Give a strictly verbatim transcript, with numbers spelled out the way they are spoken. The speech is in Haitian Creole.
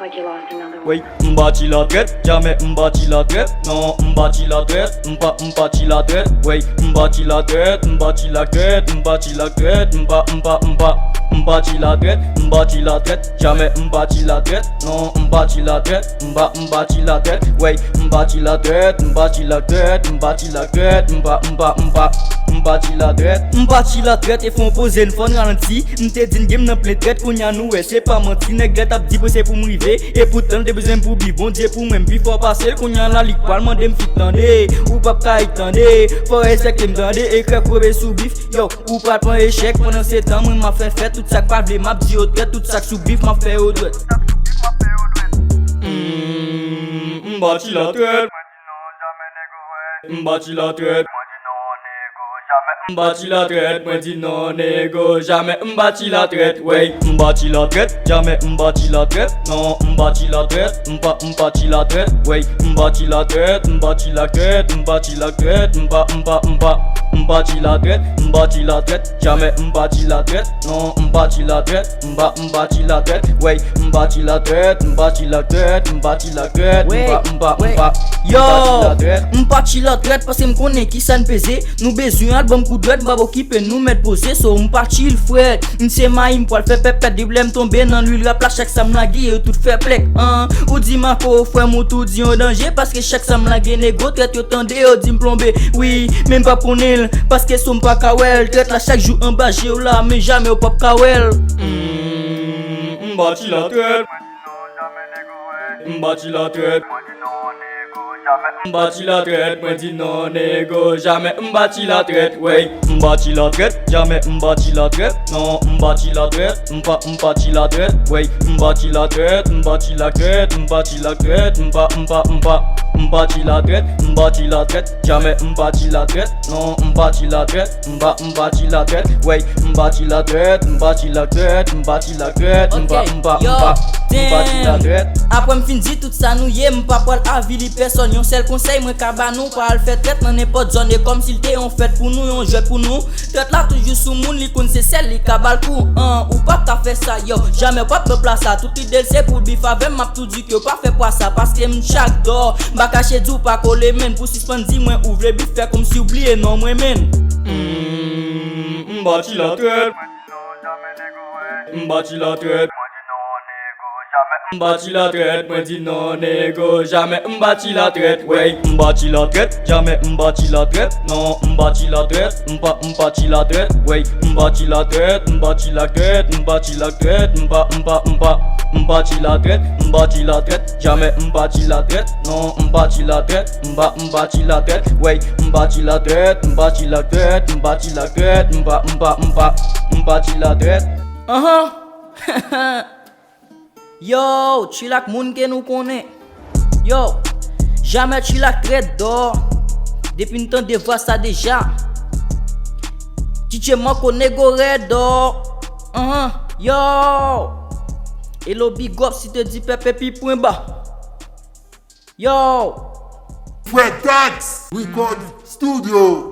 Like you lost another one. Wey, m pa ti la trèt, jamè m pa ti la trèt, non, m pa ti la trèt, m pa, m pa ti la trèt, wey, m pa ti la trèt, m pa ti la trèt, m pa ti la trèt, m pa, m pa, m pa, m pa ti la trèt, m pa ti la trèt, jamè m pa ti la trèt, non, m pa ti la trèt, m pa, m pa ti la trèt, wey, m pa ti la trèt, m pa ti la trèt, m pa ti la trèt, m pa, m pa, m pa, m pa ti la trèt, m pa ti la trèt, e fon poze n fòn ralanti, m te di n gen m nan plen trèt, kounye a nou wè se pa manti, nèg trèt ap di pou se pou m rive, e poutan l te bezwen m pou bi, Bondye pou mwen m pi fò pase l, kounye a la li k pral mande m fit tande, ou p ap ka y tande, fò respekte m tande, e krèk reve sou bif, yo, ou pral pran echèk, pandan se tan mwen m ap fè fèt, tout sa k pa vle m ap di yo trèt, tout sa k sou bif m ap fè yo dwèt. Mm, m pa ti la trèt. M pa ti la trèt. M pa ti la trèt, mwen di non, nego, jamè m pa ti la trèt, wey, m pa ti la trèt, jamè m pa ti la trèt, non, m pa ti la trèt, m pa, m pa ti la trèt, wey, m pa ti la trèt, m pa ti la trèt, m pa ti la trèt, m pa, m pa, m pa, m pa ti la trèt, m pa ti la trèt, jamè m pa ti la trèt, non, m pa ti la trèt, m pa, m pa ti la trèt, wey, m pa ti la trèt, m pa ti la trèt, m pa ti la trèt, m pa, m pa, m pa, m pa ti la trèt. M pa ti la trèt, paske m konnen kisa n peze. Nou bezwen albòm kou dwèt, m p ap okipe nou mèt poze, so m pa chill frèt. M se mayi, m pral fè pèpèt, depi lè m tonbe nan lwil rap la, chak sa m lage yo tout fè plèk, an. Ou di Marco, frè m, ou tou di yon danje, paske chak sa m lage nego trèt yo tande, yo di m plonbe. Wi, men m p ap konnen l, paske so m pa ka wè l. Trèt la chak jou anba je w la, men jamè w p ap ka wè l. Mm, m pa ti la trèt. M pa ti la trèt. M pa ti la trèt, mwen di non, nego, jamè m pa ti la trèt, wey. M pa ti la trèt, jamè m pa ti la trèt, non, m pa ti la trèt, m pa, m pa ti la trèt, wey. M pa ti la trèt, m pa ti la trèt, m pa ti la trèt, m pa, m pa, m pa, m pa ti la trèt, m pa ti la trèt, jamè m pa ti la trèt, non, m pa ti la trèt, m pa, m pa ti la trèt, wey. M pa ti la trèt, m pa ti la trèt, m pa ti la trèt, m pa, m pa, m pa, m pa ti la trèt. Apre m fin di tout sa nou ye, m pa pral avili pèsòn. Yon sèl konsèy mwen ka ba nou, pa al fè trèt nan nenpòt zòn. E kòmsi l te yon fèt pou nou, yon jwèt pou nou. Trèt la toujou sou moun, li konn se sèl li ka ba l kou, an. Ou p ap ka fè sa, yo. Jamè w p ap pèp la sa. Tout lide l se pou l bif avè m, m ap tou di ke w pa fè pwa sa. Paske m chak dò, m pa kache di w pa kole, menn. Pou sispann di mwen ou vle bif, fè kòmsi w bliye non mwen, menn. Mm, m pa ti la trèt. M pa ti la trèt. M pa ti la trèt, mwen di non, nego, jamè m pa ti la trèt, wey. M pa ti la trèt, jamè m pa ti la trèt, non, m pa ti la trèt, m pa, m pa ti la trèt, wey. M pa ti la trèt, m pa ti la trèt, m pa ti la trèt, m pa, m pa, m pa, m pa ti la trèt, m pa ti la trèt, jamè m pa ti la trèt, non, m pa ti la trèt, m pa, m pa ti la trèt, wey. M pa ti la trèt, m pa ti la trèt, m pa ti la trèt, m pa, m pa, m pa, m pa ti la trèt. Anhan. Yo, chill ak moun ke nou konnen. Yo, jamè chill ak trèt dò. Depi n tande vwa sa deja. D J Marco nego rèd dò. Anhan, yo. Elo big up si te di pèp epi pwen ba. Yo. Frè Tax Record Studio.